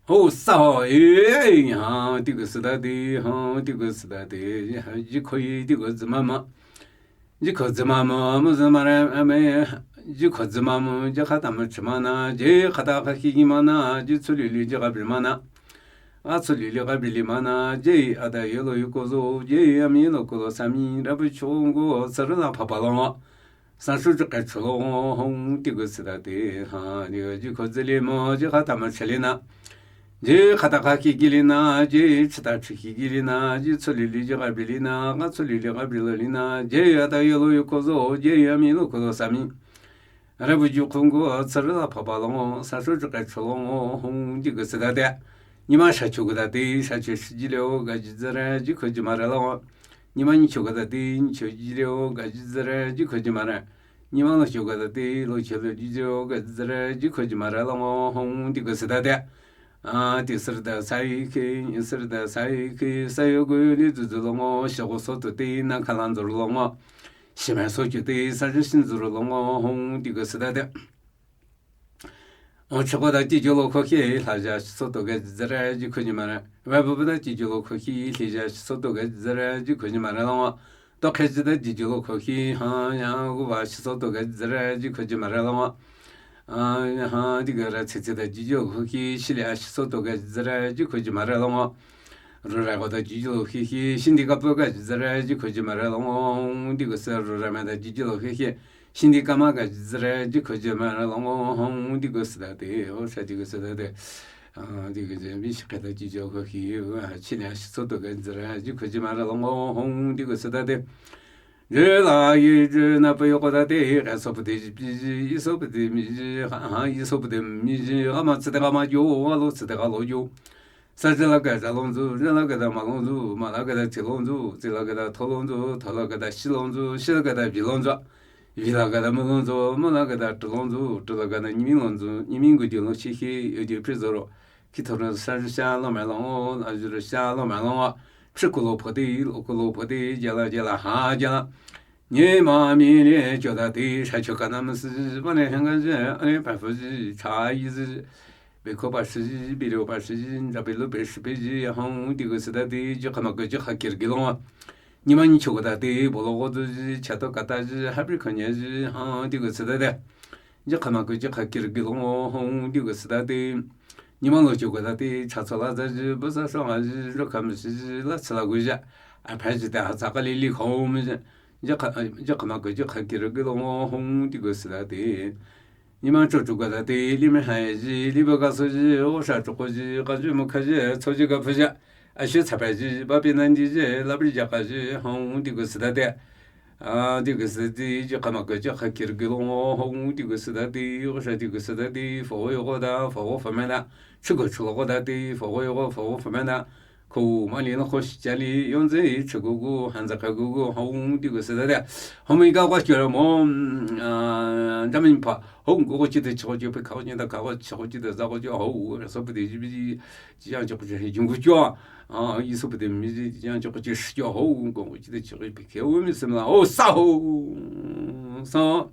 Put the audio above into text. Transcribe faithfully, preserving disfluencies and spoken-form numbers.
Ho sa ho e, ha, ti gu sü da de, ha, ti gu sü da de, ha, ji ko yi ti gu zi ma ma. Ji ko zi ma ma, mu zi ma re, a me, ji ko zi ma mu, ji kha ta ma chi ma na, ji kha ta kha ki ki ma na, ji tsu li li ji ga bi ma na. A tsu li li ga bi li ma na, ji a da yo lo yo ko zo, ji a mi lo ko lo sa mi, ra bu cho ngo, sa ru la pa pa lo ngo. Sa shu ji ka chu lo ngo, hong ti gu sü da de, ha, ni ji ko zi li mo, ji kha ta ma chi li na. Ji kha ta kha ki ki li na, ji chi ta chi ki ki li na, ji tsu li li ji ga bi li na, ga tsu li li ga bi lo li na, ji a da yo lo yo ko zo, ji a mi lo ko lo sa mi. Ra bu ju khong gu, tsa ru la pa pa lo ngo, sa shu ji ka chu lo ngo, hong ti gu sü da de. Ni ma sha chu gu da de, sha chu shi ji le o, ga ji zi re, ji ko ji ma re lo ngo. Ni ma ni chu gu da de, ni chu ji le o, ga ji zi re, ji ko ji ma re. Ni ma lo chu gu da de, lo chu lo ji le o, ga ji zi re, ji ko ji ma re lo ngo, hong ti gu sü da de. A, ti sü da sa yi ki, ni sü da sa yi ki, sa yo gu yo ni zu zu lo ngo, sha gu so tu ti, na kha lan zu lo ngo. Shi me so ju ti, sa ji shin zu lo ngo, hong ti gu sü da de. O, chi ko da ji ju lo ko ki, la ja so to ga zi re, ji ko ji ma re. Wa bu bu da ji ju lo ko ki, li ja so to ga zi re, ji ko ji ma re lo ngo. To khe ji da ji ju lo ko ki, ha, ya, gu ba shi so to ga zi re, ji ko ji ma re lo ngo. A, ha, di ga ra tse tse da ji ju lo ko ki, shi li a shi so to ga zi re, ji ko ji ma re lo ngo. Ru ra ko da ji ju lo ki ki, shin di ka pu ga zi re, ji ko ji ma re lo ngo. Di ga sa ru ra ma da ji ju lo ki ki. Shin di ka ma ga zi re, ji ko ji ma re lo ngo, hong ti gu sü da de, o sha ti gu sü da de. A, ti gu zi mi shi ka da ji jo ko ki, a, chi ne shi so to ga zi re, ji ko ji ma re lo ngo, hong ti gu sü da de. Ji la yi ji na pu yo ko da de, ga so pu de ji pi ji, yi so pu de mi ji, ha, ha, yi so pu de mi ji, ga ma tsi de ga ma jo, ga lo tsi de ga lo jo. Sa zi la ga za long zu, zi la ga da ma long zu, ma la ga da tsi long zu, tsi la ga da tho long zu, tho la ga da shi long zu, shi la ga da vi long zu, vi la ga da mu long zu, mu la ga da tru long zu, tru la ga da nyi mi long zu, nyi mi gu di long shi hi, yo di pri zo ro. Ki tho ro sa zi sha lo ma long o, la zi ro sha lo ma long o. Pri ku lo pho di, lo ku lo pho di, ja la, ja la, ha, ja la. Nyi ma mi ni jo da di, sha cho ka na mu si, ba ne hang ga zi, a ne pa fu zi, cha yi zi. Bi ko pa shi, bi lo pa shi, ja bi lo bi shi bi ji, hong ti gu sü da di, ji kha ma gu ji kha kir gi lo. Nyi ma nyi cho gu da di, bo lo go du ji, cha to ka ta ji, ha bi ko nye ji, hong ti gu sü da di. Ji kha ma gu ji kha kir gi lo, hong ti gu sü da di. Nyi ma lo cho gu da di, cha cho la za ji, bu sa shwa nga ji, ro kha mi shi ji, la chi la gu ja. A pa ji da ha cha ka li li ko mi ji. Ji kha, ji kha ma gu ji kha kir gi lo, hong ti gu sü da di. Nyi ma cho cho ga da di, li me ha ji, li ba ga so ji, o sha cho ko ji, ga ji mo kha ji, cho ji ga phu ji, a shi cha pa ji, ba bi nan di ji, la bi ja ga ji, hong di gu sü da de. A, di gu sü di, ji kha ma gu ji kha kir gi lo, hong di gu sü da di, o sha di gu sü da di, fo wo yo go da, fo wo fo me da, chi gu chi lo go da di, fo wo yo go, fo wo fo me da. Ko ma li na ko shi ja li, yon zi chi gu gu, han za ka gu gu, hong di gu sü da de. Hong mi ga kwa chi mo, a, da mi pa, hong gu gu chi de chi gu chi, pe ka gu chi da ka gu chi gu chi de za gu chi, ho, so pu de ji bi ji, ji yang chi gu chi, yung gu chi, a, yi so pu de mi ji, ji yang chi gu chi, shi chi, ho, gu gu chi de chi gu pe ke, wo mi se ma, o, sa ho, sa.